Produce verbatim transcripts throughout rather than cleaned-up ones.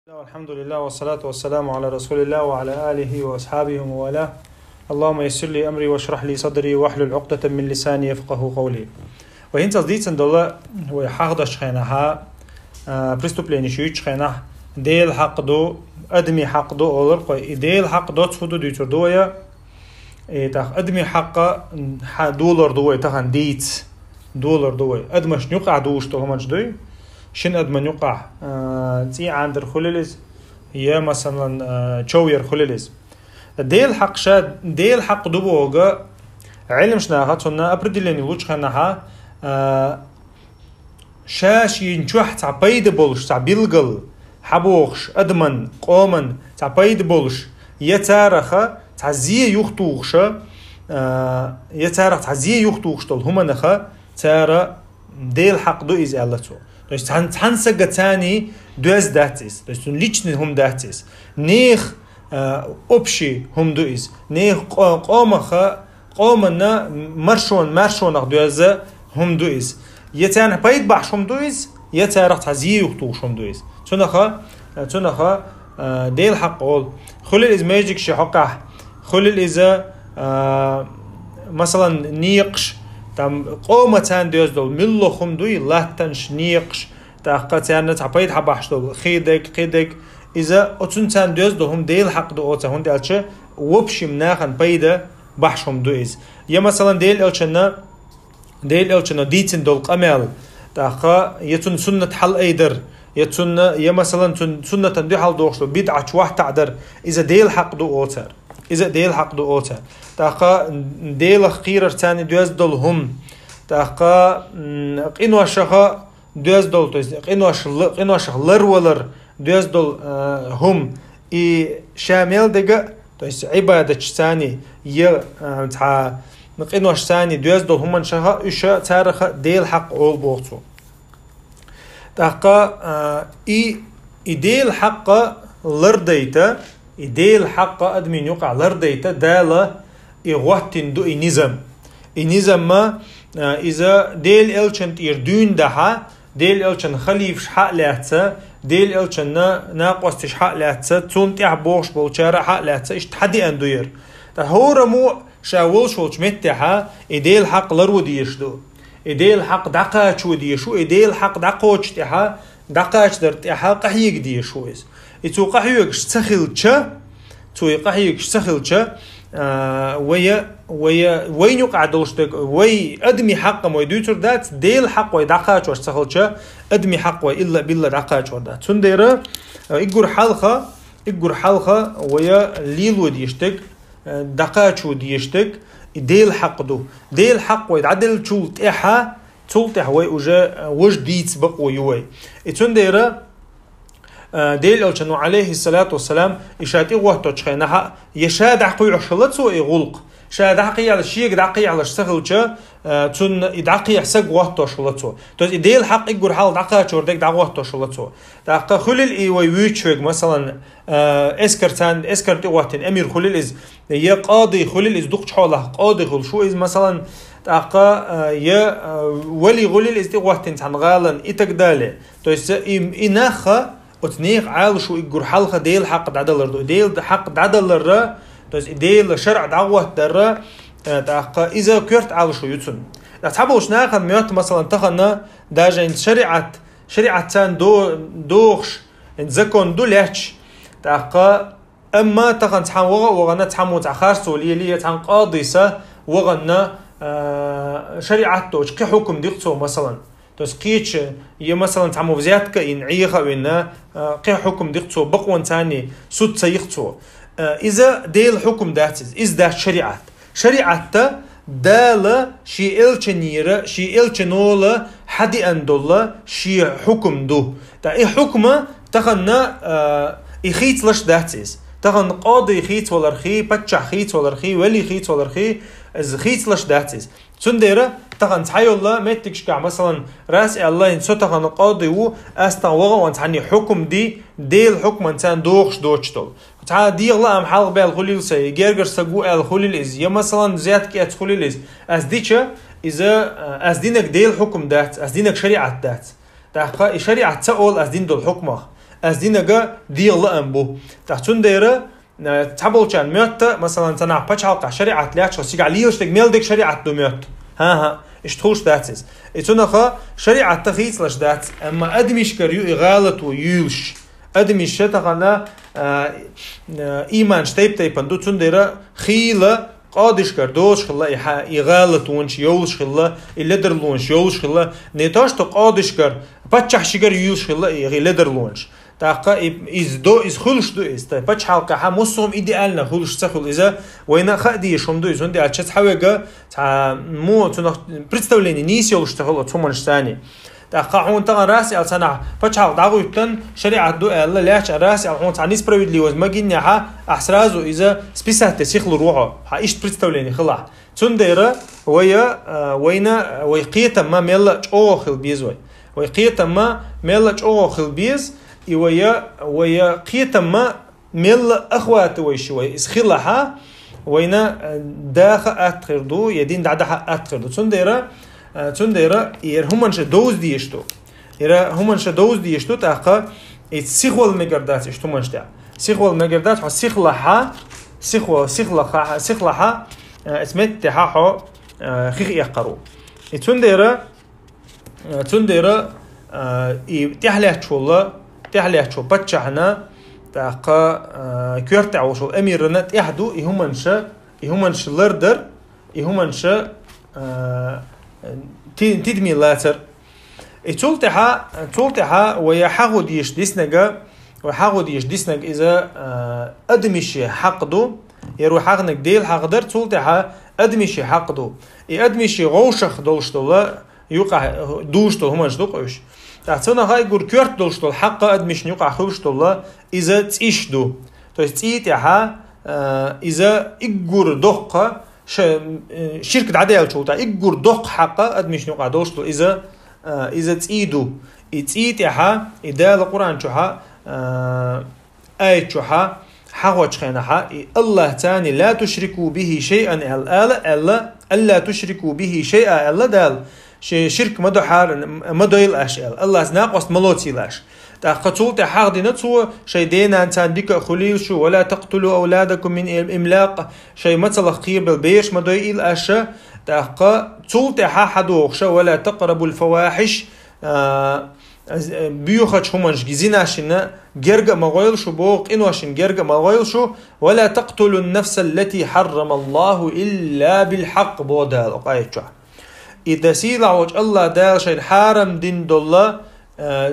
الحمد لله والصلاة والسلام على رسول الله وعلى آله وأصحابه ومن والاه. اللهم يسر لي أمري واشرح لي صدري واحلل عقدة من لساني يفقهوا قولي. Ва хӀинца аз дийцина долу вай хьахдаш хенахьа, а, преступлени шуьйчу хенахь, Дела хьакъ ду, адамийн хьакъ ду олар кхой. И Дела хьакъ доцу хӀу ду дуьйцур ду вая, и тӀаккха адамийн хьакъа хьа долор ду вай тахана дийца, долор ду вай. Адамашна юкъахь душ долу хӀуманаш дуй, шин адаман юкъахь, а, цӀий Ӏандар хуьлил иза, я, масалан, а, чов яр хуьлил иза. Дела хьакъ ша, Дела хьакъ ду боху, Ӏеламаш наха цунна определение лучу хенахьа, а, ша шен чохь цхьа пайда болуш, цхьа билгал хьабохуш, адаман, къоман цхьа пайда болуш, я цараха цхьа зе юхтухуша, а, я царах цхьа зе юхтухуш долу хӀуманаха цара Дела хьакъ ду иза аьлла цо. То есть цхьан, цхьан сага царний доьзна дац иза. То есть цуьнан личный хӀума дац иза. Нех, а, общий хӀума ду иза. Нех къо-, къомаха, къоманна маршон, маршонах доьзна хӀума ду иза. Я царна пайда бахьаш хӀума ду иза, я царах цхьа зе юхтухуш хӀума ду иза. Цунаха, цунаха, а, Дела хьакъ олу. Хуьлил иза междиг ши хьокхахь, хуьлил иза, а, масалан, некъаш, там, къома царна доьзна долу милла хӀума дуй, латтанаш, некъаш, тӀаккха царна цхьа пайда хьабахьаш долу хи дег, кхи дег. Иза оцунна царна доьзна долу хӀума Дела хьакъ ду оцу, хӀунда аьлча, в общем, нахана пайда бахьаш хӀума ду иза. Я, масалан, Дела элчанна, Дела элчанна дийцина долу къамел, тӀаккха я цунна суннат хьал айдар, я цунна, я, масалан, цунна суннатан дуьхьал дохуш долу бидӀа чохь таӀдар, иза Дела хьакъ ду оцара. Иза Дела хьакъ ду оцара. ТӀаккха Делах кхерар царна доьзна долу хӀума, тӀаккха, м, къиношаха доьзна долу, то есть къинош-, къиношах ларвалар доьзна долу, а, хӀума, и ша мел дега, то есть Ӏибадаташ царний, я, а, цхьа къинош царний доьзна долу хӀуманашаха, уьш цараха Дела хьакъ олу боху цо. ТӀаккха, а, и, и Дела хьакъа лардайта, и Дела хьакъа адамийн юкъахь лардайта Дала и гӀоттина ду и низам. И низамма, а, иза Дела элчан тӀера дуьйна дахьа, Дела элчан халифаш хьа а лаьцна, Дела элчанна накъосташ хьа а лаьцна, цунна тӀехь бохуш болчара хьа а лаьцна, иштта хьадеана ду яра. Ткъа хӀораммо ша волуш волчу меттехьа и Дела хьакъ ларо дезаш ду. И Дела хьакъ дӀакхачо дезаш ву, и Дела хьакъ дӀакхочу тӀехьа, дӀакхачдар тӀехьа къахьега дезаш ву иза. И цо къахьоьгуш ца хилча, цо и къахьоьгуш ца хилча, а, вая, вая, вайна юкъахь долуш дерг, вай адамийн хьакъ вай дуьйцур дац, Дела хьакъ вай дӀакхачош ца хилча, адамийн хьакъ вай илла а билла дӀакхачор дац. Цундела, а, иггур хьалха, иггур хьалха вая лело дезаш дерг, э, дӀакхачо дезаш дерг, и Дела хьакъ ду. Дела хьакъ вай дӀаделлачул тӀаьхьа, цул тӀаьхьа вай уже, э, важа дийца бакъо ю вай. И цундела, э, Дела элчано, алейхиссалату вассалам, и ша тӀе гӀотточу хенахьа, я ша дӀакхоьхьуш хилла цо и гӀуллакх, ша дӀакхехьалаш, шега дӀакхехьалаш ца хилча, э, цунна и дӀакхехьа саг гӀоттош хилла цо. То есть и Дела хьакъ иггур хьалха дӀакхачор дерг дӀагӀоттош хилла цо. ТӀаккха хуьлил и вай вуьйчу вег, масалан, э, эскар цан-, эскар тӀе гӀоттина эмир хуьлил иза, я къади хуьлил иза, дукхачу хьолахь къади хуьлуш ву иза, масалан, тӀаккха, э, я, э, вали хуьлил иза тӀе гӀоттина цхьана гӀалан и так далее. То есть и, и нахха оцу нехан Ӏалашо иггур хьалха Дела хьакъ дӀадалар ду. Дела хьакъ дӀадаларра, то есть и Дела шарӀ дӀагӀоттадарра, э, тӀаккха иза коьрта Ӏалашо ю цунна. ТӀаккха цхьаболчу нахана моьтту, масалан, тахана даже шариӀат, шариӀат царна до-, дохуш, закон ду лаьтташ. ТӀаккха, амма тахана цхьана ваха а вахана, цхьаммо цхьа харцо лелий, я цхьана къадиса вахана, а, шариӀат доцуш кхин хьукум дикъ цо, масалан. То есть кхеча, я, масалан, цхьаммо взятка а йина, Ӏеха а вина, а, кхин хьукум дикъ цо, бакъонца царний суд ца йикъ цо. А, иза Делан хьукум дац иза, иза дац шариӀат. ШариӀатта Дала шен элчанера, шен элчанола хьадеана долла шен хьукум ду. ТӀа и хьукма тахана, а, и хийцалаш дац иза. Тахана къади хийцавалархий, паччахь хийцавалархий, вали хийцавалархий, иза хийцалаш дац иза. Цундела тахана цхьайолла меттигашкахь, масалан, рас аьлла, хӀинца со тахана къади ву, ас тахана ваха а ван цхьанний хьукум ди, Делан хьукманца дохуш доцуш долу. Цхьа дегӀан лаам хьалха баьлла хуьлийла сайн, гергара саг ву аьлла хуьлийла иза, я, масалан, взятка эцна хуьлийла иза. Ас дича, иза, а, ас динарг Делан хьукум дац, ас динарг шариӀат дац. ТӀаккха и шариӀат ца олу ас дина долу хьукмах. Аз динага дегӀа лаам бу. ТӀаккха цундера, э, цхьаболчарна моьтту, масалан, цхьанахьа пачхьалкхехь шариӀат лаьтташ хилча, цигахь лелаш дерг мел дерг шариӀат ду моьтту. ХӀан-хӀа, иштта хуьлуш дац иза. И цунах шариӀат хийцалуш дац, амма адамашкара ю и гӀалат ву юьйлуш. Адамаш тахана, э, э, ийманаш тайп-тайпана ду, цундера хийла къодашкара долуш хилла и хьа-, и гӀалат вонаш йолуш хилла, и ледарлонаш йолуш хилла, не то что къодашкара, паччахьашкара юьйлуш хилла и ледарлонаш. ТӀаккха и, иза до, иза хуьлуш ду иза. Ткъа пачхьалкхехь массо а идеально хуьлуш ца хуьлу иза, вайна хаа дезаш хӀума ду иза, хӀунда аьлча цхьа вега, цхьа, мо, цунах представление нийса йолуш ца хуьлу оцу хӀуманаш царна. ТӀаккха хьуна тахана раз аьлла цхьанахьа пачхьалкх дӀагӀуьттина, шариӀат ду аьлла, лаьтташ а раз аьлла, хьуна цхьа несправедливость магийна хьа, ахь сразу иза списать де сихлур ву хьо. Хьан иштта представление хилахь. Цундера вай, а, вайна, вай кхетам ма мелла а чӀогӀа хила беза вай. Вай кхетам ма мелла а чӀогӀа хила беза, и вай, вай кхетам ма мелла а охватывающий вай иза хилахь, вайна, а, даха атта хир ду, я дин дӀадаха атта хир ду. Цундера, а, цундера и ер хӀуманаш довза дезаш ду. Ира хӀуманаш довза дезаш ду, тӀаккха и сихвала мегар дац иштта хӀуманаш тӀехь. Сихвала мегар дац, хьо сихлахь, сихва-, сихлаха-, сихлахь, э, эс меттехь хьо, э, хих эккхар ву. И цундера, э, цундера, э, и тӀехьалаьтташ волу, тӀехьалаьтташ волу паччахьна, тӀаккха, э, коьртехь волуш волу эмирана тӀехь ду и хӀуманаш, и хӀуманаш лардар, и хӀуманаш, э, ти-, тидаме лацар. И цул тӀаьхьа, цул тӀаьхьа вай хьагӀо дезаш диснарг, вай хьагӀо дезаш диснарг иза, а, адамаши хьакъ ду, яр вай хьагӀнарг Дела хьагӀ дар, цул тӀаьхьа адамаши хьакъ ду. И адамаши гӀовшах долуш долу, юкъахь душ долу хӀуманаш ду-кх уьш. ТӀаккха цунах а гур коьрта долуш долу хьакъ адамашна юкъахь хуьлуш долу, иза цӀийш ду. То есть цӀий тӀаьхьа, а, иза иггур доккха, ша-, э, ширк дӀадаьллачул тӀаьхьа иггур доккха хьакъ адамашна юкъахь долуш долу иза, э, иза цӀий ду. И цӀий тӀаьхьа, и Дала Къуръан чохьа, э, аят чохьа, хьагӀочу хенахьа, и Аллах царна «لا تشركوا به شيئا» аьлла, ала, аьлла, «ألا تشركوا به شيئا» аьлла Дала, ши-, ширк ма до хьара-, ма дойла аш аьлла, Аллахца накъост ма лоцийла аш. ТӀаккха цул тӀе хьагӀ дина цо, шайн денан царна дика а хуьлийла шу, «ولا تقتلوا أولادكم من إملاق», шайн мацаллах кхебелла бераш ма дойийла аша, тӀаккха цул тӀаьхьа хьадохуша, «ولا تقربوا الفواحش», а, боьхачу хӀуманашка, зинашна герга а ма гӀойла шу боху, къиношна герга а ма гӀойла шу, «ولا تقتلوا النفس التي حرم الله إلا بالحق» боху Дала оцу аят чохь. И да сийлахь волчу Аллах Дала шайна хьарам дина долла, а,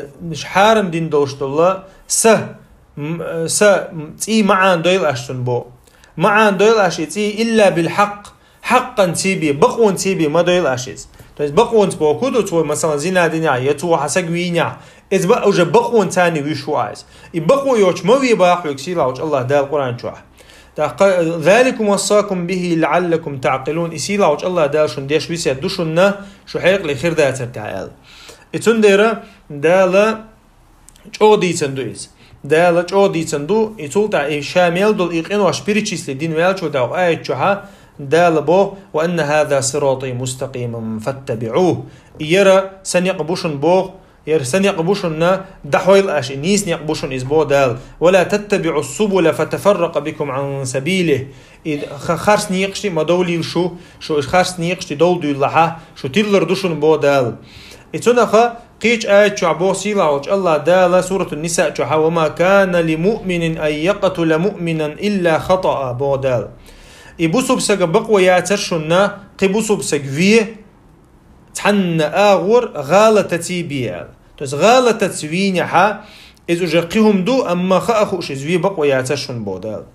хьарам дина долуш долла са, м-, э, са, м-, цӀий маӀан дойла аш цунна боху. МаӀан дойла аш и цӀий илла бил хьакъ, хьакъан цӀий бе, бакъонан цӀий бе ма дойла аш иза. То есть бакъонца боху ду цо, масалан, зина динехь, я цо хьан саг вийнехь, иза ба уже бакъонан цӀий вуьш ву айса. И бакъо йоцуш ма ве бахьуьг сийлахь волчу Аллах Дала Къуръан чохь. ТӀаккха, «ذلكم وصاكم به لعلكم تعقلون», и сийлахь волчу Аллах Дала шуна деш весет ду шуна, шу хьекъале хир дацар тӀехь аьлла. И цундела Дала чӀогӀа дийцина ду иза. Дала чӀогӀа дийцина ду, и цул тӀаьхьа и ша мел долу и къинош перечисли дина ваьллачо дагӀу аят чохьа, Дала боху: «وأن هذا صراطي مستقيما فاتبعوه». И яра сан некъ бу шуна боху, яра сан некъ бу шуна, дӀахьойла аш, и нийса некъ бу шуна иза боху Дала. «ولا تتبعوا السبل فتفرق بكم عن سبيله». И ха-, харц некъашти ма довлийла шу, шу харц некъашти довла дуьйлахьа, шу тиллар ду шуна боху Дала. И цунаха кхечу аят чохь боху сийлахь волчу Аллах Дала суратун Ниса чохьа: «وما كان لمؤمن أن يقتل مؤمنا إلا خطأ», боху Дала. И бусуб сага бакъо яцар шуна, кхин бусуб саг ве, цхьанна агӀор гӀалатаций бе аьлла. То есть гӀалатаца вийнехьа, иза уже кхин хӀума ду, амма хаа хууш иза ве бакъо яцар шуна боху Дала.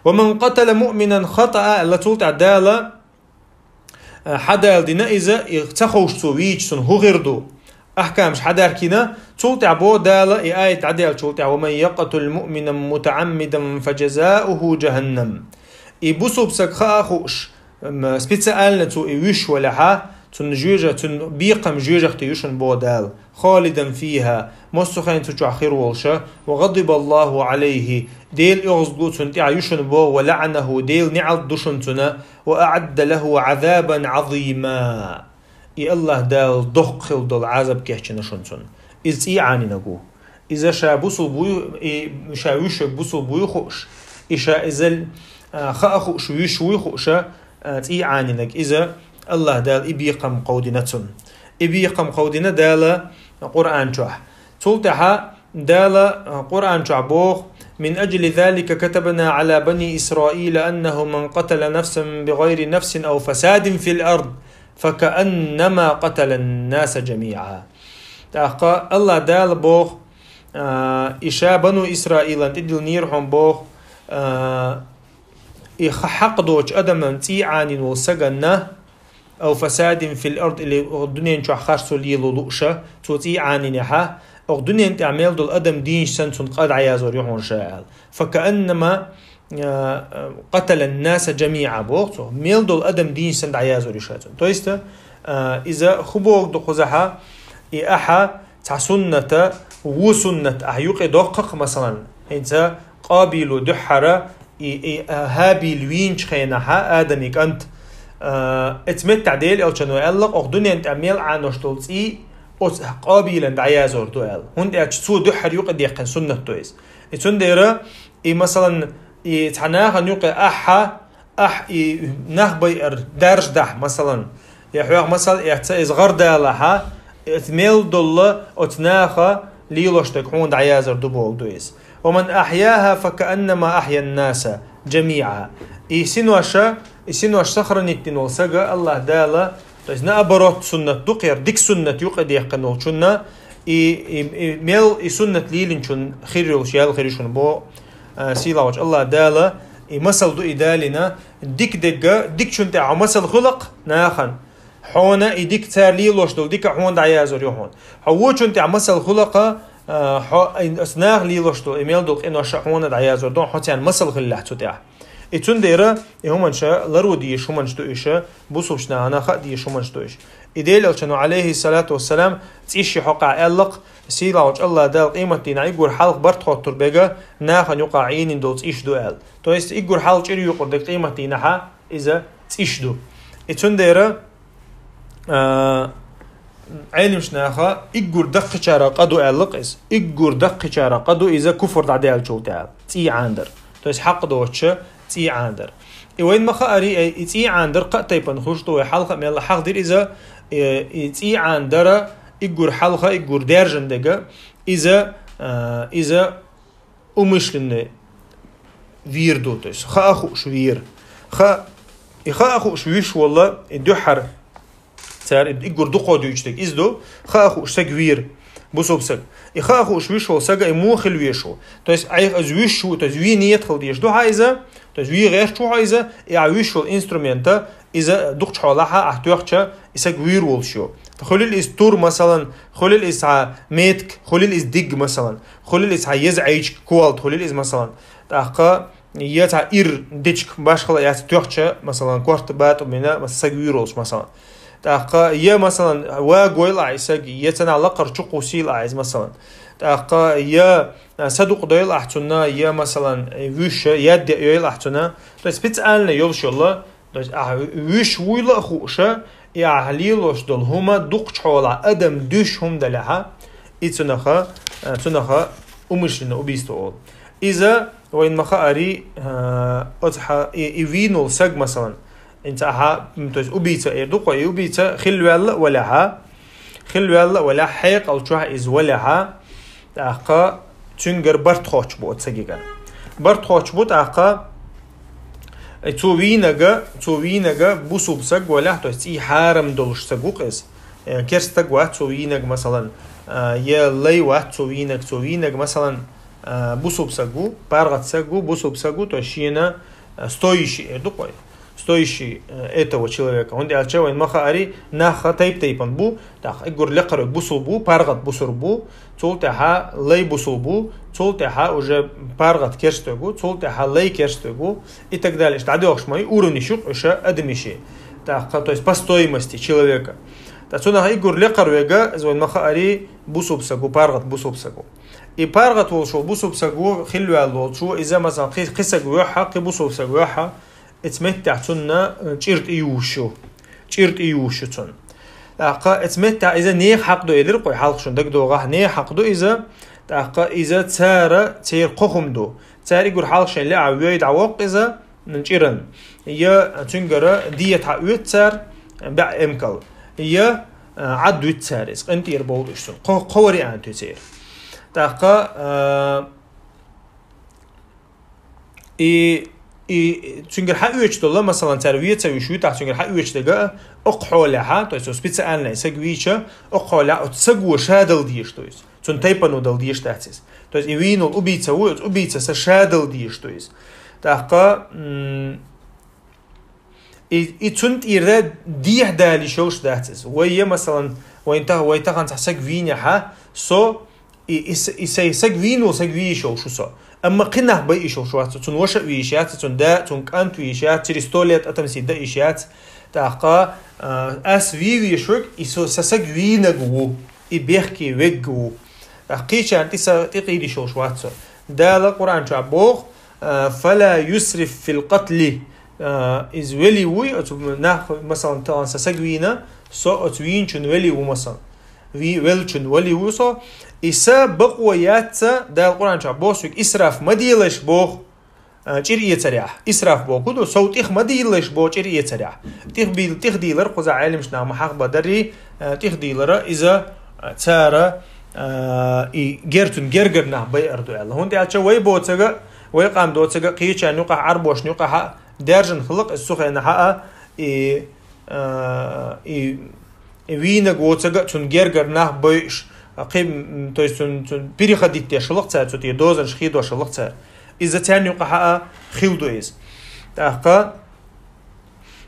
«ومن قتل مؤمنا خطأ», аьлла цул тӀаьхьа Дала, а, хьадала дина иза, и ца ховш цо вийча цунна хӀун хир ду? Ахкамаш хьадаьхкина, цул тӀаьхьа боху Дала, и аят дӀаделлачул тӀаьхьа: «ومن يقتل مؤمنا متعمدا فجزاؤه جهنم». И бусуб саг хаа хууш, м, специально цо и вуьш валахьа, цунна жоьжа-, цунна бекхам жоьжахати ю шуна боху Дала. «خالدا فيها», массо а хенахь цу чохь хир волуша, «وغضب الله عليه», Дела оьгӀазло цунна тӀехь ю шуна боху, «ولعنه», Дела неӀалт ду шуна цунна, «وأعد له عذابا عظيما». И Аллах Дала доккха хила долу Ӏазаб кечйина шуна цунна. Иза цӀий Ӏанинарг ву. Иза ша бусулба вуй, и ша вуьшург бусулба вуй хууш, и ша иза, а, хаа хууш, вуьш вуй хууш, а, цӀий Ӏанинарг. Иза Аллаха Дала и бекхам кховдина цунна. И бекхам кховдина Дала Къуръан чохь. Цул тӀаьхьа Дала, а, Къуръан чохь боху: «من أجل ذلك كتبنا على بني إسرائيل أنه من قتل نفسا بغير نفس أو فساد في الأرض فكأنما قتل الناس جميعا». ТӀаккха Аллаха Дала боху, а, и ша бану Исраилан тӀедиллинера хьуна боху, а, и ха-, хьакъ доцучу адаман цӀий Ӏанийна волу саганна, «أو فساد في الأرض», или дуьнен чохь харцо лело лууша, цо цӀий Ӏанийнехьа, оха дуьнен тӀехь мел долу адам дийна санна цунна къа дӀаяздор ю хьуна ша аьлла. «فكأنما, а, قتل الناس جميعا», боху цо. Мел долу адам дийна санна дӀаяздор ю ша цунна. То есть, а, иза хӀун бохург ду кхузахьа, и ахьа цхьа сунната, ву суннат ахьа юкъа доккху-кх, масалан, хӀинца Къабило дуьххьара и, и, а, ХӀабил вийначу хенахьа, Адаман кӀант, а, эцу меттехь Делан Элчано аьлла, оха дуьнен тӀехь мел Ӏанош долу цӀий оцу Къабилан дӀаяздор ду аьлла. ХӀунда аьлча цо дуьххьара юкъа деккхина суннат ду иза. И цундела, и, масалан, и цхьа нахана юкъа ахьа, ахь и нах байар даржадахь, масалан, я хьоьга масал эцна, иза гӀар далахьа, иза мел долла оцу наха лелош дерг хьуна дӀаяздор ду бохург ду иза. «ومن أحياها فكأنما أحيا الناس جميعا». И синоша, и синош сохранить дина волу сага Аллаха Дала, то есть наоборот суннат ду кхера, дика суннат юкъа деккхина волчунна, и, и, и мел и суннат лелийначун хир йолуш ял хир ю шуна боху, а, сийлахьчу Аллаха Дала, и масал ду и далийна, дика дерг, дикачун тӀехь хьо масал хуьла-кх нахана. Хьуна и дика цара лелош долу дика хьуна дӀаяздор ю хьуна. Хьо вочун тӀехь масал хуьла-кх, а, хьо, и, ас наха лелош долу, и мел долу къинош хьуна дӀаяздор ду, хьо царна масал хиллехь цу тӀехь. И цундела и хӀуманаш ларо дезаш хӀуманаш ду уьш, бусулба нахана хаа дезаш хӀуманаш ду уьш. И Делан Элчано, алейхиссалату вассалам, цӀийш хьокъехь аьлла-кх, сийлахьчу Аллаха Дала къематдийнахь уггар хьалха барт хоттур берг нахана юкъахь Ӏийнийна долу цӀийш ду аьлла. То есть уггар хьалха чӀир юкъур дерг къематдийнахьа иза цӀийш ду. И цундела, а, Ӏеламнаха уггар даккхийчарах къа ду аьлла-кх иза. Уггар даккхийчарах къа ду иза куфр дӀадаьллачул тӀаьхьа. ЦӀий Ӏандар. То есть хьакъ доцучу цӀий Ӏандар. И вайна ма хаари, и, и цӀий Ӏандар кхаа тайпана хуьлуш ду, вай хьалха а мелла хьахдира иза, и, и цӀий Ӏандара уггар хьалха, уггар даьржина дерг, иза, а, иза умышленный вийр ду, то есть хаа хууш вийр. Ха-, и хаа хууш вуьш волла, и дуьххьара цара и уггар дукхо дуьйцуш дерг иза ду, хаа хууш саг вийр, бусулба саг. И хаа хууш вуьш волу сага и муха хила везаш ву. То есть айхьа иза вуьш ву, то есть вен ниет хила дезаш ду хьан иза, то есть вен гӀерташ ву хьо иза, и ахьа вуьш волу инструмента, иза дукхачу хьолахьа ахьа тоьхча, и саг вуьйр волуш ю. Хуьлил иза тур, масалан, хуьлил иза цхьа метка, хуьлил иза диг, масалан, хуьлил иза цхьа еза Ӏайчка, кувалда хуьлил иза, масалан. ТӀаккха я цхьа ир дечка башхала яц тоьхча, масалан, корта батӀу мина, мас-, саг вуьйр волуш, масалан. ТӀаккха я, масалан, вагойла ахьа и саг, я цанахь лакхара чу кхуссийла ахьа иза, масалан. ТӀаккха я, а, садукъа дойла ахьа цунна, я, масалан, вуьш, ядде йойла ахьа цунна. То есть специально йолуш йолла, то есть ахьа вуьш вуйла а хууша, и ахьа лелош долу хӀума дукхачу хьолахь адам дуьш хӀума далехьа, и цунаха, а, цунаха умышленно убийство олу. Иза вайна ма хаари, а, оцу хьа-, и, и вийна волу саг, масалан, инца ахьа, м, то есть убийца эр ду-кх вай, и убийца хилла ваьлла а валехьа, хилла ваьлла а валехьа, хьекъал чохь иза валехьа, тӀаккха цуьнгара барт хоттуш бу оцу сагигара. Барт хоттуш бу тӀаккха, э, цо вийнага, цо вийнага бусулба саг валехь, то есть цӀий хьарам долуш саг ву-кх иза. Э, керста саг вац цо вийнаг, масалан, э, я лай вац цо вийнаг, цо вийнаг, масалан, э, бусулба саг ву, паргӀат саг ву, бусулба саг ву, то есть шена, э, стоящий эр ду-кх вай. Стоящий, э, этого человека. ХӀунда аьлча вайна ма хаари, нах тайп-тайпана бу, тӀаккха уггар лекхарвиг бусулба ву, паргӀат бусулба ву, цул тӀаьхьа лай бусулба ву, цул тӀаьхьа уже паргӀат керста ву, цул тӀаьхьа лай керста ву, и так далее. Иштта дӀадоьлхуш ма ю, уровнеш ю-кх уьш адамашин. ТӀаккха, то есть по стоимости человека. ТӀаккха цунах уггар лекхарвиг, иза вайна ма хаари, бусулба саг ву, паргӀат бусулба саг ву. И паргӀат волуш волу бусулба саг ву, хилла ваьлла волчо, иза, масалан, кхи-, кхин саг воьхьа, кхин бусулба саг воьхьа, эцу меттехь цунна, э, чӀир тӀеювуш ю. ЧӀир тӀеювуш ю цунна. ТӀаккха эцу меттехь иза нехан хьакъ ду элира-кх вай хьалха шуна дагадогӀахь, нехан хьакъ ду иза, ТӀаккха иза цара, церан кхо хӀума ду. Цара уггар хьалха шайн лаьа вой дӀавоккху иза, м, чӀиран. Я цуьнгара дехьа оьцу цара, бӀе эмкал. Я, а, Ӏад дуьту цара иза, къинтӀера бовла уьш цунна. Кхо, кхо вариант ю церан. ТӀаккха, а, И, и цуьнгара хьаоьцуш долу, масалан, цара вен ца вуьйш вуьтахь, цуьнгара хьаоьцуш дерг а, окху хьолехь, то есть специально и саг вийча, окху хьолехь оцу саго ша дала дезаш ду иза. Цунна тайпано дала дезаш дац иза. То есть и вийна волу убийца ву, оцу убийца са ша дала дезаш ду иза. ТӀаккха, м, И, и цунна тӀера дехьа дала йиш йолуш дац иза. Вай я, масалан, вайн тах-, вай тахана цхьа саг вийнехь, со, и, и, с-, и сай саг вийна волу саг вийш йолуш ву со. Амма кхин нах байъиш йолуш вац со. Цунна ваша а вийш яц, цунна да, цунна кӀант вийш яц, через сто лет отомстить дан йиш яц. ТӀаккха, а, ас вий веш верг, и со, сан саг вийнарг ву, и бехке верг ву. ТӀаккха кхечарна тӀе са, тӀе къийдиш йолуш вац со. Дала Къуръан чохь боху, а, «Фала юсриф фил къатли». А, иза велий вуй, оцу нах, масалан, тахана сан саг вийна, со оцу вийначун велий ву, масалан. Ви-, веллачун велий ву со. И сан бакъо яц, Дала Къуръан чохь боху соьга, исраф ма делаш боху, а, чӀир эцарехь. Исраф боху ду, сов тӀех ма дийлалаш боху чӀир эцарехь. ТӀех бил-, тӀех дийлар кхуза Ӏеламчу наха ма хьахба дарий, а, тӀех дийлара иза, а, цара, а, и герзун гергара нах байар ду аьлла. ХӀунда аьлча вай боцург а, вай къам доцург а, кхечарна юкъахь, Ӏарбошна юкъахь а, даьржина хилла-кх иза цу хенахь а, и, а, и, и вийнарг воцург а цунна гергара нах бойуш, а, кхин, м, то есть цунна, цунна переходить деш хилла-кх цара, цу тӀе дозанаш хедош хилла-кх цара. Иза царна юкъахь а хилла ду иза. ТӀаккха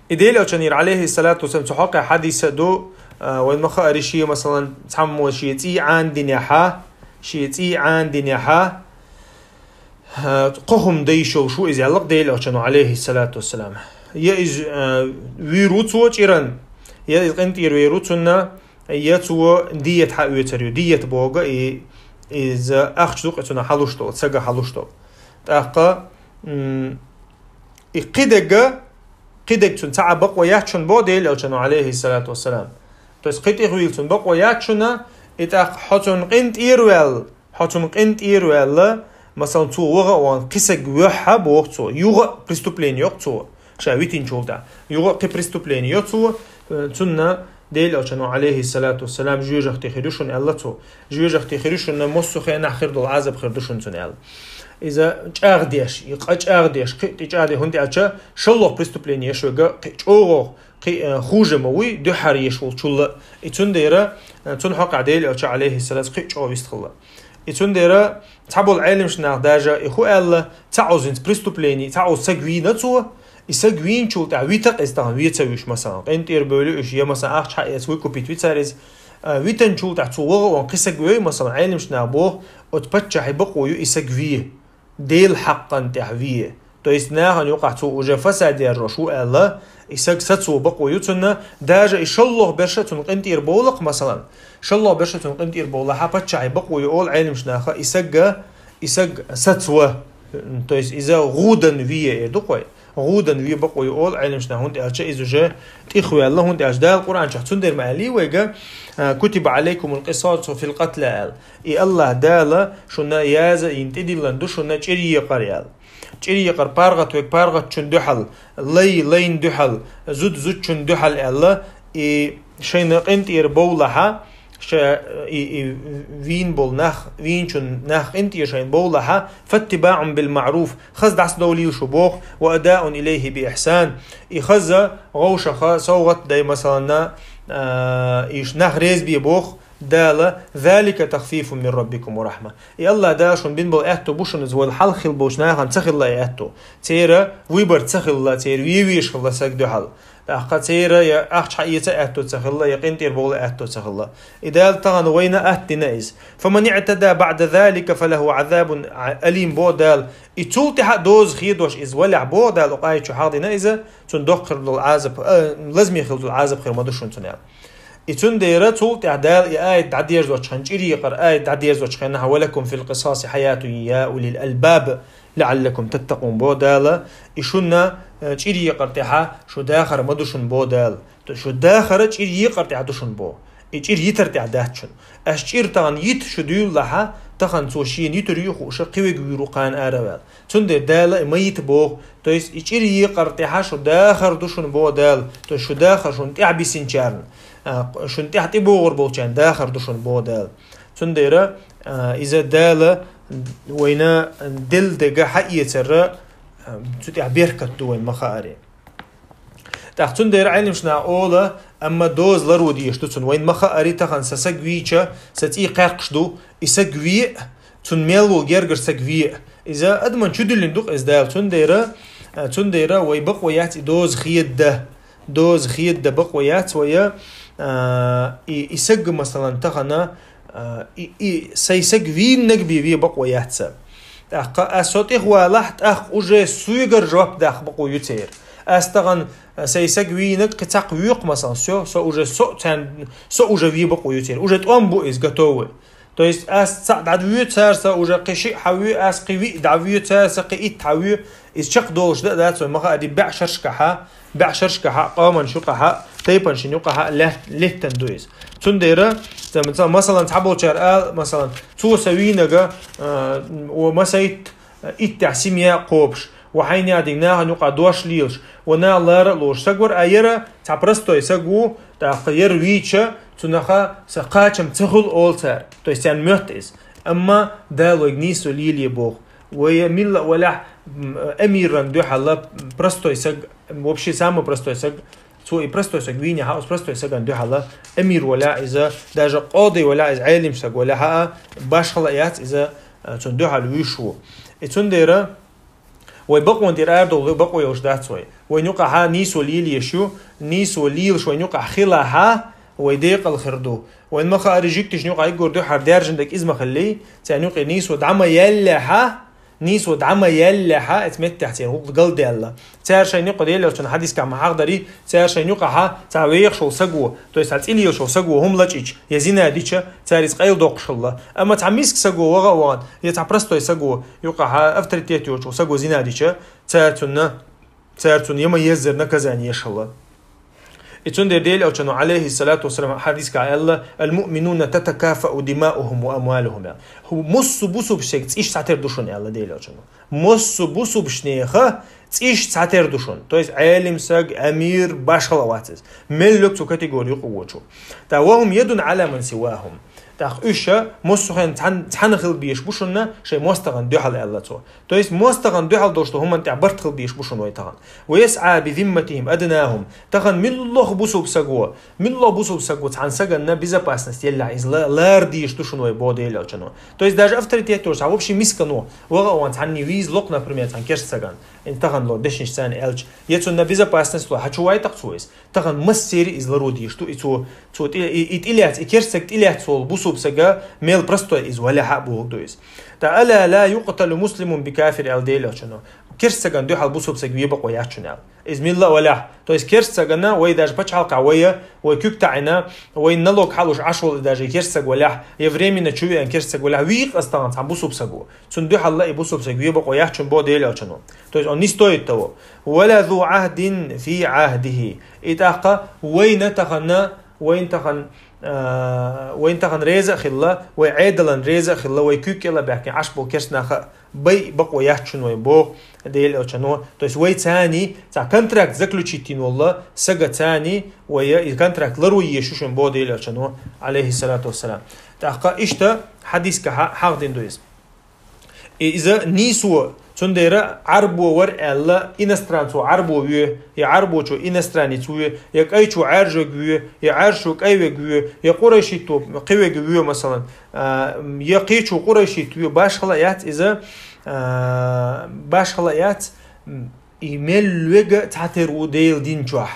и Делан Элчанера, Ӏалайхиссалату вассалам, цу хьокъехь хьадис а ду, а, вайн ма хаъара шен, масалан, цхьаммо шен цӀий Ӏанадинехь, шен цӀий Ӏанадинехь, а, кхо хӀума дан йиш йолуш ву иза аьлла-кх Делан Элчано, Ӏалайхиссалату вассалам. Я иза, а, вийр ву цо чӀиран, я иза къинтӀера вер ву цунна, я цо диета хьаоьцур ю. Диета боху и, иза ахча ду-кх цунна хьалуш долу, сага хьалуш долу. ТӀаккха, м, и кхидерг, кхидерг цунна цхьа а бакъо яц шуна боху Делан Элчано, Ӏалайхиссалату вассалам. То есть кхин тӀехвийла цунна бакъо яц шуна, и тӀаккха хьо цунна къинтӀера ваьлла, хьо цунна къинтӀера ваьлла, масалан, цо ваха а вахана, кхин саг воьххьа боху цо, юха а преступление йо-кх цо, ша витинчул тӀаьхьа. Юха а кхин преступление йо цо, э, цунна Делан Элчано, Ӏалайхиссалату вассалам, жоьжахати хир ю шуна аьлла цо. Жоьжахати хир ю шуна, массо а хенахь хир долу Ӏазап хир ду шуна цунна аьлла. Иза чӀагӀдеш, и къа чӀагӀдеш, кхин а тӀе чӀагӀде, хӀунда аьлча шолгӀа преступление еш верг кхин а чӀогӀа, кхин а, э, хуже ма вуй, дуьххьара еш волчул а. И цундела, э, цунна хьокъехь Делан Элча, Ӏалайхиссалату, кхин а чӀогӀа вистхилла. И цундела цхьаболу Ӏеламчу наха даже и хӀун аьлла, цхьа Ӏузинца преступление, цхьа Ӏуз саг вийна цо, и саг вийначул тӀаьхьа вита-кх иза тахана вен ца вуьйш, масалан, къинтӀера бевлла уьш, я, масалан, ахча хьаэца выкупить ви цара иза. А, витанчул тӀаьхьа цо ваха а вахана кхин саг вей, масалан, Ӏеламчу наха боху, оцу паччахьан бакъо ю и саг вен. Делан хьакъан тӀехь вен. То есть нахана юкъахь цо уже фасад яржош ву аьлла, и саг сацо бакъо ю цунна, даже и шолгӀа берш а цунна къинтӀера бовла-кх, масалан. ШолгӀа берш а цунна къинтӀера бовлахь, паччахьан бакъо ю олу Ӏеламчу наха, и саг, и саг сацо. То есть иза гӀудан вен эр ду-кх вай. ГӀудан вен бакъо ю олу Ӏеламчу наха, хӀунда аьлча иза уже тӀехваьлла, хӀунда аьлча Дала Къуръан чохь цундела ма аьллий вайга, а, «Кутиба Ӏалайкумул къисасу фил къатла», аьлла. И АллахӀ Дала шуна яза йина тӀедиллина ду шуна чӀир екъар аьлла. ЧӀир екъар паргӀат верг паргӀатчун дуьхьал, лай лайна дуьхьал, зуда зудчун дуьхьал аьлла, и шайна къинтӀера бовлахь, ша, и, и вийна болу нах, вийначун нах къинтӀера шайна бовлахь, «фаттибаӀун бил маӀруф», хаза дӀасадовлийла шу боху, «ва адаун илайхи би ихсан», и хаза гӀовшаха совгӀат дай, масалан, а, и ш-, нах реза бе боху, Дала, «залика тахфифун мин раббикум ва рахьма». И АллахӀ Дала шуна бина болу аьтту бу шуна иза, вайла хьалха хилла болчу нахана ца хилла и аьтту. Церан выбор ца хилла, церан вен веш хилла саг дуьхьал. ТӀаккха церан я ахча хьаэца аьтту ца хилла, я къинтӀера бовла аьтту ца хилла. И Дала тахана вайна атта дина иза. «Фаман иӀтада баӀда залика фалаху Ӏазабун алим», бо Дала. И цул тӀаьхьа доза хедош иза валахь, бо Дала, окху аят чу хьахдина иза, цунна доккха хир долу Ӏазап, а, лазаме хила долу Ӏазап хир ма ду шуна цунна аьлла. И цундела цул тӀаьхьа Дала и аят дӀадерзочу хенахь, чӀир екъар аят дӀадерзочу хенахь, «Ва лакум фил къисаси хьаятун я улил албаб, лаӀаллакум таттакъун», бо Дала, и шуна, э, чӀир екъар тӀехь шу дахар ма ду шуна, бо Дала. То шу дахар чӀир екъар тӀехь ду шуна, бо. И чӀир йитар тӀехь дац шуна. Аш чӀир тахан йита шу дуьйлалахьа, тахан цо шена йитур ю хууша кхивиг вуьру кхана араваьлла. Цундела Дала и ма йита боху. То есть и чӀир йекъар тӀехьа шу дахар ду шуна боху Дала. То есть шу дахар шуна тӀехь бисинчарна, а, шуна тӀехь тӀебогӀур болчарна дахар ду шуна боху Дала. Цундела, а, иза Дала вайна делла дега хьаэцара, а, цу тӀехь беркат ду вайн ма хааре. ТӀаккха цундела Ӏелимшна ола, амма доза ларо дезаш ду цунна. Вайн ма хаари тахан са саг вийча, са цӀий кхаьркаш ду, и саг ве, цунна мел ву гергар саг ве. Иза адаман чу дуьллина ду-кх иза Дала. Цундела, а, цундела вай бакъо яц и доза хеда. Доза хеда бакъо яц вая, а, и, и саг, масалан, тахана, а, и, и сай саг вийнаг бе ве бакъо яц са. ТӀаккха ас со тӀехвалахь, тӀаккха уже суьгара жоп даккха бакъо ю церан. Ас тахана, а, сай саг вийнаг кхин цхьаккха вуьйкх, масалан, со, со уже со, царна, со уже ве бакъо ю церан. Уже тӀом бу иза готовый. То есть ас цхьаъ дӀавоь, цара са уже кхин шиъ хьавоь, ас кхин виъ дӀавоь, цара са кхин итт хьавоь. Иза чекхдолуш дан а дац вай ма хаари, бӀе шершкахьа, бӀе шершкахьа, къоман шуькъахьа, тайпан шин юкъахьа лаьт-, леттан ду иза. Цундела, ца-, ца-, масалан, цхьаболчара ала, масалан, цо са вийнага, а, о масайт, а, иттехь семья кхобуш, ва хьайна ядиг нахана юкъа дош лелаш, ва наха лара а лош саг вара, а яра цхьа простой саг ву, тӀаккха яра вийча, цунаха са кхачам ца хуьлу олу цара. То есть царна моьтту иза. Амма Дала вайга нийсо лелае боху. Вай милла а валахь, м, эмиран дуьхьала простой саг, вообще самый простой саг, цо и простой саг вийне хьа, оцу простой саган дуьхьала эмир валахь иза, даже къоди валахь иза, Ӏелим саг валахь а, башхала а яц иза, а, цунна дуьхьала вуьйш ву. И цундела вай бакъонан тӀера арадовла бакъо йолуш дац вай. Вайн юкъахьа нийсо лелаеш ю, нийсо лелаш вайн юкъахь хилахьа, вай декъала хир ду. Вайн ма хаари жуьгташна юкъахь иггур дуьхьара даьржина дерг иза ма хиллий, царна юкъе нийсо дӀа ма яьллехьа, нийсо дӀа ма яьллехьа, эца меттехь церан гӀуллакх галдаьлла. Цара шайн юкъа Делан Элчанан хьадискахь ма хьахдарий, цара шайн юкъахьа цхьа вехаш волу саго, то есть цхьа цӀилелаш волу саго хӀума лачкъича, я зина дича, цара иза къайладоккхуш хилла. Амма цхьа миска саго ваха а вахана, я цхьа простой саго юкъахьа авторитет йоцучу саго зина дича, цара цунна, цара цунна я ма еззара наказание еш хилла. И цундела Делан Элчано, алейхиссалату вассалам, хьадискахь аьлла: «Аль-муъминуна татакафау димаухум ва амвалухум», аьлла. Ху-, массо а бусулбанех цӀиш цхьатера ду шуна, аьлла Делан Элчано. Массо а бусулбанеха цӀиш цхьатера ду шуна. То есть Ӏелим саг, амир, башхала а вац иза. Мел луьгу цу категори юкъа воцу. Та вахум ядун аля ман сивахум. ТӀаккха уьш массо а хенахь цхьаьна, цхьаьна хила безаш бу шуна шайн мостагӀан дуьхьал, аьлла цо. То есть мостагӀан дуьхьал долуш долу хӀуманна тӀехь барт хила безаш бу шуна вай тахана. Ва ясъа би зимматихим аднахум. Тахана муьлхха бусулба саго, муьлхха бусулба саго цхьана саганна безопасность еллехь, иза ла-, лара дезаш ду шуна вай, боху Делан Элчано. То есть даже авторитет йолуш цхьа вообще мискано, ваха а ван цхьанний вийза локху, например, цхьана керста сагана. Ин тахана ло дешнаш царна аьлча, я цунна безопасность ло, хьан чу вайтакх цо иза. Тахана массери иза ларо дезаш ду, и цо, цо тӀе-, и, и тӀелаьцна, и керста саг тӀелаьцна волу бусулба сага мел простой иза валехьа а боху ду иза. Та ала ла юкъталу муслимун би кафир, аьлла Делан Элчано. Керста сагана дуьхьал бусулба саг ве бакъо яц шуна, аьлла. Иза милла а валехь. То есть керста сагана вай даже пачхьалкхехь вай, вай куьг таӀийна, вай налог хьалуш Ӏаш волу даже и керста саг валехь, я временно чу веана керста саг валехь, вийкъа аса тахана цхьа бусулба саго. Цунна дуьхьал а и бусулба саг ве бакъо яц шуна, боху Делан Элчано. То есть он не стоит того. Вала зу Ӏахдин фи Ӏахдихи. И тӀаккха вайна тахана, вайна тахана, а, вайна тахана реза а хилла, вай Ӏедалан реза а хилла, вай куьг кӀел а баьхкина Ӏаш болу керста нах а бай бакъо яц шуна вай, боху Делан Элчано. То есть вай царний цхьа контракт заключить йина волла сага царний вай и контракт ларо езаш ю шуна, боху Делан Элчано, алейхиссалату вассалам. ТӀаккха иштта хьадискахь хьахдина ду иза. И иза нийсо, цундела Ӏарбо вара аьлла, иностранцо Ӏарбо ве, я Ӏарбочо иностранец ве, я кӀайчо Ӏаьржег ве, я Ӏаьржачо кӀайвег ве, я къурайшитто кхивег ве, масалан, а, я кхечо къурайшит ве, башхала а яц иза, а, башхала а яц, м, и мел вега цхьатера ву Делан дин чохь.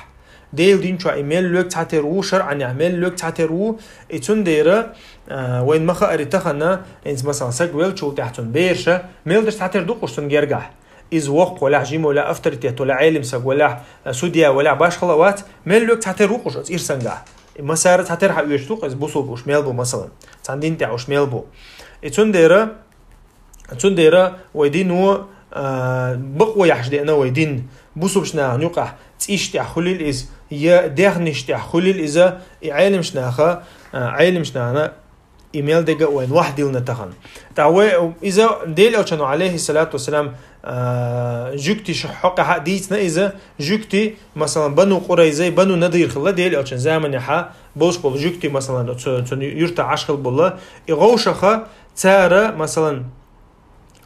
Делан дин чохь и мел вега цхьатера ву, шарӀанехь мел вега цхьатера ву, и цундела, а, вайн ма хаари тахана, инца, масалан, саг веллачул тӀаьхьа цунна бераша, мел дерш цхьатера ду-кх уьш цунна гергахь. Иза воккха валахь, жима валахь, авторитет валахь, Ӏелим саг валахь, а, судья валахь, башхала а вац, мел вега цхьатера ву-кх уьш оцу ирсангахь. И массара цхьатера хьаоьцуш ду-кх иза бусулба уьш мел бу, масалан. Цхьана дин тӀехь уьш мел бу. И цундела, Цундела вай дино, а, бакъо яхьаш деана вай дин. Бусалба нахана юкъахь цӀийш тӀехь хуьлийла иза, я дехнаш тӀехь хуьлийла иза, и Ӏеламнаха, а, Ӏеламнахана и мел дерг а вайна вахдиллина тахана. ТӀаккха вай, иза Делан Элчано, алейхиссалату вассалам, а, жуьгтий хьокъехь а дийцина иза, жуьгтий, масалан, Бану Къурайзай, Бану Надир хилла Делан Элчан заманехь болуш болу жуьгтий, масалан, цу, цу юьртахь Ӏаш хилла болу, и вовшахтоха цара, масалан,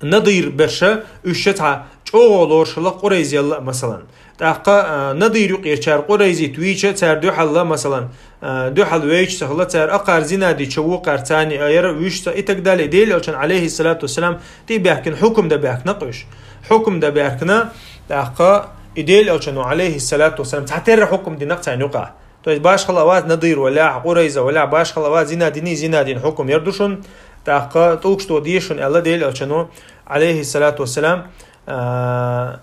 Надир берш, уьш цхьа чӀогӀа лоруш хилла Къурайзел а, масалан. ТӀаккха, а, Надир юкъера цара Къурайзит вийча, цара дуьхьал а, масалан, а, дуьхьал вейча ца хилла, цара акхар зина дича вукхар царна а яра вуьш ца и так далее. Делан Элчано, алейхиссалату вассалам, тӀе а баьхкина, хьукам дан баьхкина-кх уьш. Хьукам дан баьхкина, тӀаккха и Делан Элчано, алейхиссалату вассалам, цхьатерра хьукам дина-кх царна юкъахь. То есть башхалла а вац Надир валахь, Къурайза валахь, башхалла а вац, зина диний, зина дина хьукам яр ду шуна, тӀаккха тӀулгаш тоха деза шуна аьлла Делан Элчано, алейхиссалату вассалам, а,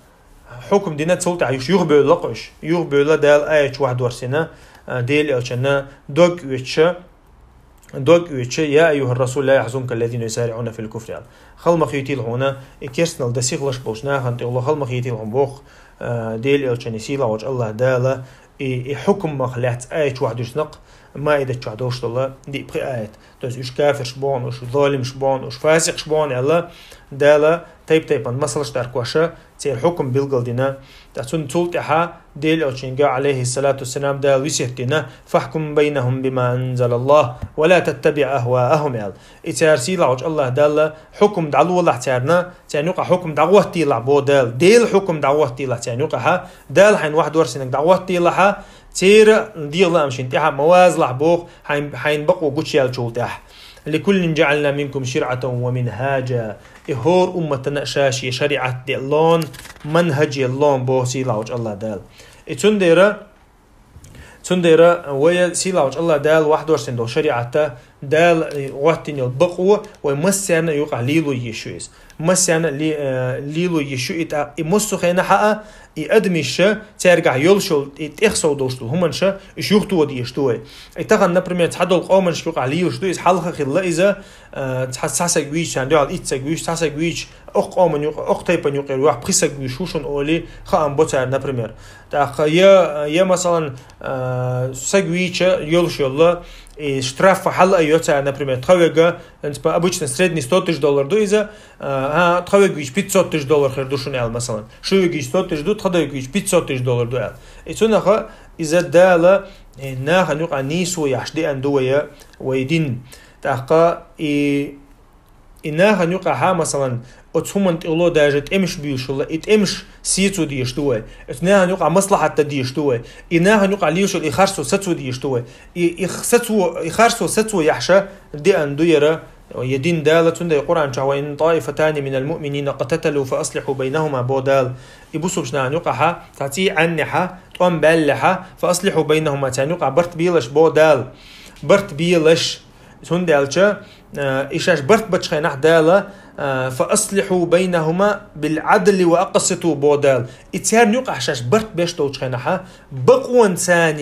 хьукам дина, цул тӀаьхьа уьш юхабевлла-кх уьш. Юхабевлла, Дала аят чу вахдорсийна, а, Делан Элчанна дог оьцуш, дог оьцуш: «Я айюхар расул, ла яхьзунка ллазина юсариӀуна фил куфри», аьлла. Хала ма хетийла хьуна, и керстанал дан сихалуш болчу нахана тӀехула хала ма хетийла хьуна боху, а, Делан Элчано, сийлахьчу Аллах Дала, и, и хьукмах лаьцна аят чохь дуьсина-кх, Маидат чохь долуш долу диъ-пхи аят. То есть уьш кафирш боху, уьш золимаш боху, уьш фасикъаш боху аьлла, Дала тайп-тайпана масалш тӀаркхош, церан хьукам билгалдина. Ткъа цунна цул тӀаьхьа Делан Элчанга, алейхиссалату вассалам, Дала весет дина: «Фахкум байнахум бима анзалаллах, ва ла таттаби ахваахум», аьлла. И цара, сийлахьчу Аллах Дала, хьукам дӀалолахь царна, царна юкъахь хьукам дӀагӀоттийлахь, боху Дала. Делан хьукам дӀагӀоттийлахь царна юкъахь, Дала хьайна вахдорсийнарг дӀагӀоттийлахь, церан дегӀан лаамашна тӀаьхьа ма вазалахь боху, хьайн, хьайн бакъо гучуяьллачул тӀаьхьа. «Ликуллин джаӀална минкум ширӀатан ва минхаджа». И хӀора умматана а ша-шен шариӀат деана, манхадж елла боху сийлахьчу Аллах Дала. И цундела, цундела вай, сийлахьчу Аллах Дала вахдорсийна долу шариӀат, Дала гӀоттийна йолу бакъо вай массарна а юкъахь лело езаш ю иза. Массарна а ле-, э, лело езаш ю и тӀаккха, и массо а хенахь а, и адамаш, цаьргахь йолуш йолу, и тӀехсов долуш долу хӀуманаш, уьш юхатоха дезаш ду вай. И тахана, например, цхьадолу къоманашна юкъахь лелаш ду иза, хьалха хилла иза, э, цхьа, цхьа саг вийча, царна дуьхьал итт саг вийча, цхьа саг вийча, окху къоман юкъа-, окху тайпан юкъера ваьхьа пхи саг вийча ву шуна олий, хаам бо цара, например. ТӀаккха я, я, масалан, э, саг вийча йолуш йолу, и штраф хьала а йо цара, например, тховега, типа, обычно средний сто тысяч доллар ду иза, а, тховега вийча пятьсот тысяч доллар хир ду шуна аьлла, масалан. Шуьйга вийча сто тысяч ду, тхадойга вийча пятьсот тысяч доллар ду аьлла. И цунах иза Дала, э, нахана юкъахь нийсо яхьаш деана ду вай, вай дин. ТӀаккха и, и нахана юкъахь, масалан, оцу хӀуманна тӀехула даже тӀемаш буьйлуш хилла, и тӀемаш сецо дезаш ду вай. Оцу нахана юкъахь маслахьат дан дезаш ду вай. И нахана юкъахь лелаш йолу и харцо сацо дезаш ду вай. И, и сацо, и харцо сацо яхьаш деана ду яра, я дин Дала, цундела Къуръан чохь: «Ва ин таифатани минал муъминина икътаталу фа аслихьу байнахума», боху Дала. И бусалба нахана юкъахь цхьа цӀий Ӏаьннехь, тӀом баьллехь, «фа аслихьу байнахума», царна юкъахь барт белаш, боху Дала. Барт белаш. Цундела, э, и шаьш барт бечу хенахь Дала, э, «фа аслихьу байнахума бил Ӏадли ва акъситу», боху Дала. И царна юкъахь шаьш барт беш долчу хенахь, бакъонца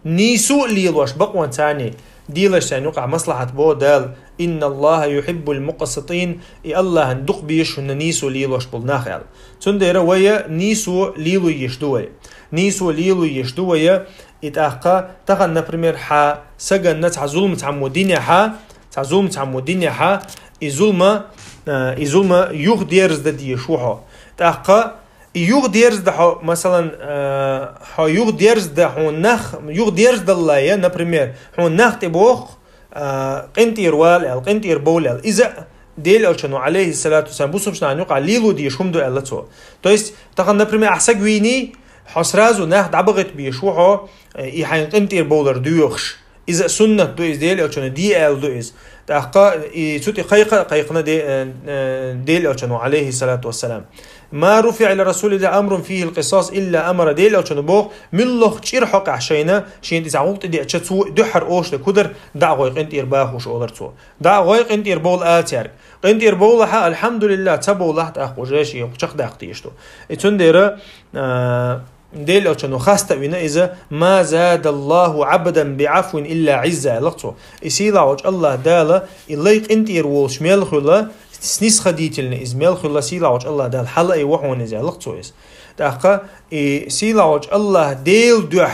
нийсо а лелош, бакъонца нийсо лелош, царна юкъахь маслахьат, боху Дала. «Инналлаха юхьиббул мукъситин», и Аллахьна дукха безаш хӀунда нийсо лелош болу нах аьлла. Цундела вай нийсо лело езаш ду вай. Нийсо лело езаш ду вай, и тӀаккха тахана, например, хьан саганна цхьа зулма цхьаммо динехь, цхьа зулма цхьаммо динехь, и зулма, э, и зулма юхадерзадан дезаш ву хьо. ТӀаккха и юхадерзадан хьо, масалан, э, хьо юхадерзадан хьуна нах, юхадерзадаллале, например, хьуна нах тӀе боху, э, къинтӀера вала аьлла, къинтӀера бовла аьлла. Иза Делан Элчано, алейхиссалату вассалам, бусалба нахана юкъахь лело дезаш хӀума ду аьлла цо. То есть, тахана, например, ахь саг вийний, хьо сразу нах дӀабахийта безаш ву хьо, э, и хьайна къинтӀера бовлар доьхуш. Иза суннат ду иза, Делан Элчано де аьлла ду иза. ТӀаккха и цу тӀе кхайкха а кхайкхина де-, э, э, Делан Элчано, алейхиссалату вассалам. «Ма руфиӀа ли расулиллахи амрун фихил къисас илла амара», Делан Элчано боху, муьлхха чӀир хьокъехь шайна, шена тӀе цхьа гӀуллакх тӀедеъча, цо дуьххьара олуш дерг хӀу дара, дӀа а гӀой къинтӀера бахош, олура цо. ДӀа а гӀой къинтӀера бовла ала цаьрга. КъинтӀера бовлахь, альхьамдулиллах, ца бовлахь, тӀаккха уже шен чекхдаккха дезаш ду. И цундела, а, Делан Элчано хаста а вина иза: «Ма задаллаху Ӏабдан би Ӏафвин илла Ӏизза», аьлла цо. И сийлахьчу Аллах Дала, и лай къинтӀера волуш мел хуьлу, снисходительный, из мел хилла сийлахьчу Аллах Дала хьалаайву хьуна из, аьлла цо из. ТӀаккха и сийлахьчу Аллах Дела дуьхьа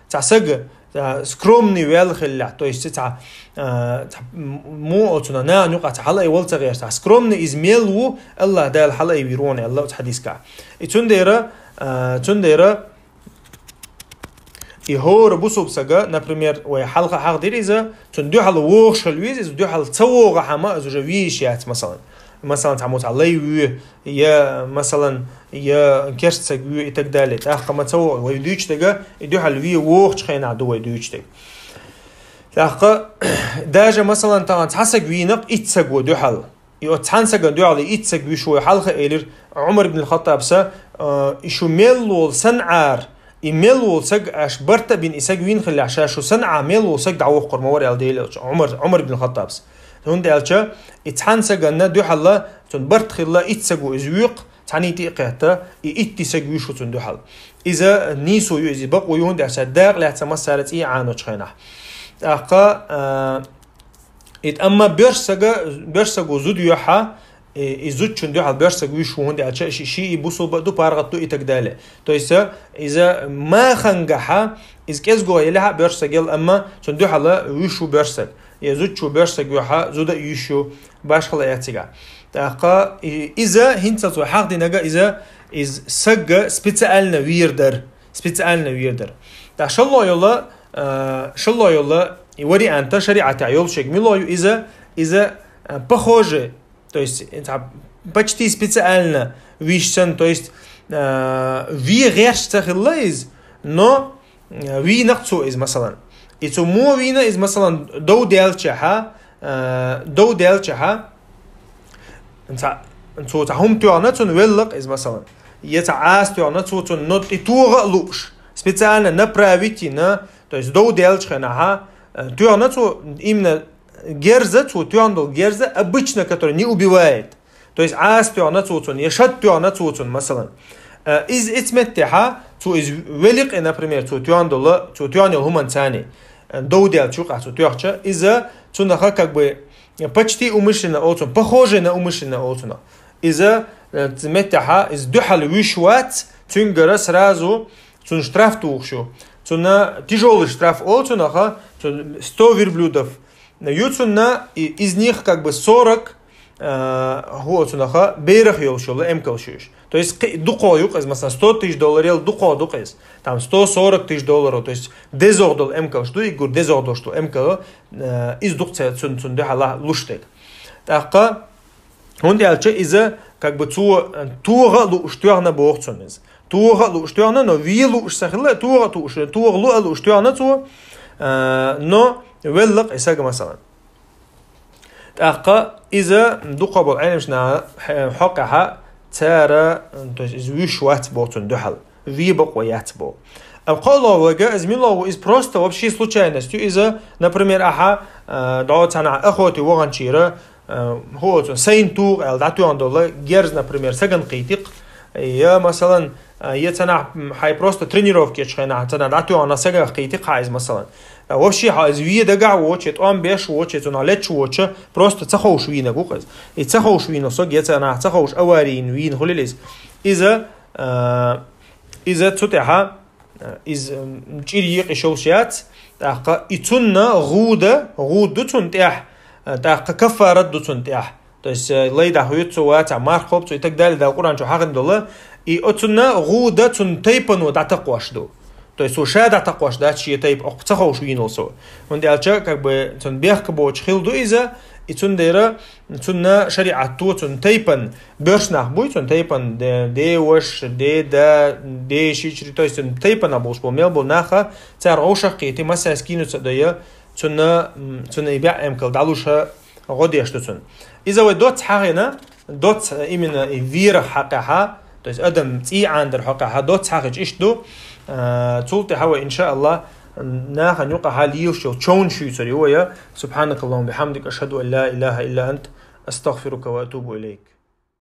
цхьа саг, цхьа скромный ваьлла хиллехь, то есть цхьа, а, цхьа м-, мо оцунах нахана юкъахь цхьа хьалаайвала ца гӀерташ, цхьа скромный из мел ву, Аллах Дала хьалаайвийр ву хьуна, аьлла цу хьадисехь. И цундела, а, цундела и хӀора бусалба сага, например, вай хьалха хьахдира иза, цунна дуьхьал вогӀуш хила веза, иза дуьхьал ца вогӀахь-м, иза уже ве йиш яц, масалан. Масалан, цхьа мо цхьа лай вуьй, я, масалан, я керста саг вуьй и так далее. ТӀаккха-м ца вогӀу вай дуьйцуш дерг, и дуьхьал ве вогӀучу хенахь ду вай дуьйцуш дерг. ТӀаккха, даже, масалан, тахана цхьа саг вийнакъ итт саго дуьхьал. И оцу цхьана сагана дуьхьал и итт саг вуьйш ву хьалха элира Ӏумар ибн Хаттабса, э, и шу мел волу санна Ӏара, и мел волу саг аша барт а бина и саг вийна хиллехь, ша шу санна Ӏа мел волу саг дӀавоккхур ма вара аьлла Делан элча, Ӏумар, Ӏумар ибн Хаттабс. ХӀунда аьлча и цхьана сагана дуьхьал цунна барт хилла итт саго иза вуьйкъу, цхьаьний тӀе а кхетта, и итт саг вуьйш ву цунна дуьхьал. Иза нийсо ю, иза бакъо ю, хӀунда аьлча дакъа лаьцна массара цӀий Ӏаночу хенахь. ТӀаккха, а, и, амма боьрша сага, боьрша саго зуда йохь, и, и зудчунна дуьхьал боьрша саг вуьйш ву, хӀунда аьлча ши, ши и бусалба а ду, паргӀат ду и так далее. То есть, а, иза махангахь, иза кӀезиго елахь а боьрша саг елла, амма цунна дуьхьал вуьйш ву боьрша саг. Я зудчо боьрша саг йохь, зуда а йуьйш ю, башхала а яц цигахь. ТӀаккха и, иза хӀинца цо хьахдинарг иза, иза саг специально вийр дара. Специально вийр дара. ТӀаккха шолгӀа йолу, а, шолгӀа йолу и вариант шариӀатехь йолуш ерг мила ю иза, иза, а, похоже, то есть, цхьа почти специально вийш санна, то есть, а, ве гӀерташ ца хилла иза, но, а, вийнакъ цо иза, масалан. И цо мо вийна иза, масалан, дов даьллачехь, а, дов даьллачехь, цхьа, цо цхьа хӀума тоьхна цунна веллакъ иза, масалан. Я цхьа Ӏаса тоьхна цо цунна, но и тогӀа а лууш, специально направить йина, то есть дов даьллачу хенахь, э, тоьхна цо именно герза, цо тоьхна долу герза, обычно, который не убивает. То есть Ӏаса тоьхна цо цунна, я шад тоьхна цо цунна, масалан. Э, иза эцу меттехь, цо иза веллакъ, например, цо тоьхна долу, цо тоьхна йолу хӀуманца, э, дов даьллачу юкъахь цо тоьхча, иза цунах как бы почти умышленно олу цунах, похоже на умышленно олу цунах. Иза, э, цу меттехь, иза дуьхьал вуьйш вац, цуьнгара сразу цунна штраф тухуш ю. Цунна тяжёлый штраф олу цунах, цу сто верблюдов. Ю цунна, и, из них как бы сорок, э, хӀу цунах, берах йолуш йолу эмкалш ю уьш. То есть кхин дукха ю-кх иза, масалан, сто тысяч долларел дукха ду-кх иза. Там сто сорок тысяч долларов, то есть дезагӀа долу эмкалш ду, и гур дезагӀа долуш ду эмкал, э, иза ду-кх цунна, цунна дуьхьал луш дерг. ТӀаккха, хӀунда аьлча иза, как бы, цо, э, тогӀа а лууш тоьхна боху цунна иза. ТогӀа а лууш тоьхна, но ве лууш ца хилла, тогӀа а тууш, тогӀа луъа а лууш тоьхна цо, э, но веллакъ и сага, масалан. ТӀаккха иза дукха болу Ӏеламнаха хьокъехь цара, то есть иза вуьйш вац боху цунна дуьхьал. Ве бакъо яц боху. Амма кхоалгӀа верг, иза мила ву, иза просто вообще случайность ю. Иза, например, ахьа, э, дӀо цхьанхьа охоте ваханчуьра, э, хӀу оцу сайн тугӀу аьлла дӀатоьхна долу герз, например, сагана кхийти-кх. Я, масалан, э, я цхьанхьа, м, хьайн просто тренировка ечу хенахь цхьанхьа дӀатоьхна сагах кхийти-кх хьан иза, масалан. Э, вообще хьо иза ве дагахь воцуш, я тӀом беш воцуш, я цунах леташ воцуш, просто ца ховш вийнарг ву-кх иза. И ца ховш вийна саг, я цхьанхьа ца ховш аварийна вийна хуьлийла иза. Иза, э, иза цу тӀехь, э, иза, м, чӀир екъа йиш йолуш яц, тӀаккха и цунна гӀуда, гӀуда ду цунна тӀехь, э, тӀаккха каффарат ду цунна тӀехь. То есть, э, лай дӀахоьцу цо, вацахь марха кхобу цо и так далее, Дала Къуръан чу хьахийна долу. И оцунна гӀуда цунна тайпано дӀатакхош ду. То есть цо ша дӀатакхош дац шен тайпа, оккха ца ховш вийна волу со. ХӀунда аьлча, как бы, цунна бехк боцуш хилла ду иза, и цундела цунна шариӀато цунна тайпана боьрша нах буй, цунна тайпана де-, деваш, деда, дешичуьра, то есть цунна тайпана болуш болу мел болу наха, цара вовшах кхийти, массаьрца кино ца дойя, цунна, м, цунна и бӀе эмкал дӀалуш гӀо деш ду цунна. Иза вай доцца хьахийна, доцца именно и верах хьакъехь, то есть адам цӀий Ӏанадар хьакъехь доцца хьахийча иштта ду, а, цул тӀаьхьа вай, иншааллах, нахана юкъахь лелаш йолу човнаш юьйцур ю вай. سبحانك اللهم وبحمدك، أشهد أن لا إله إلا أنت، أستغفرك وأتوب إليك.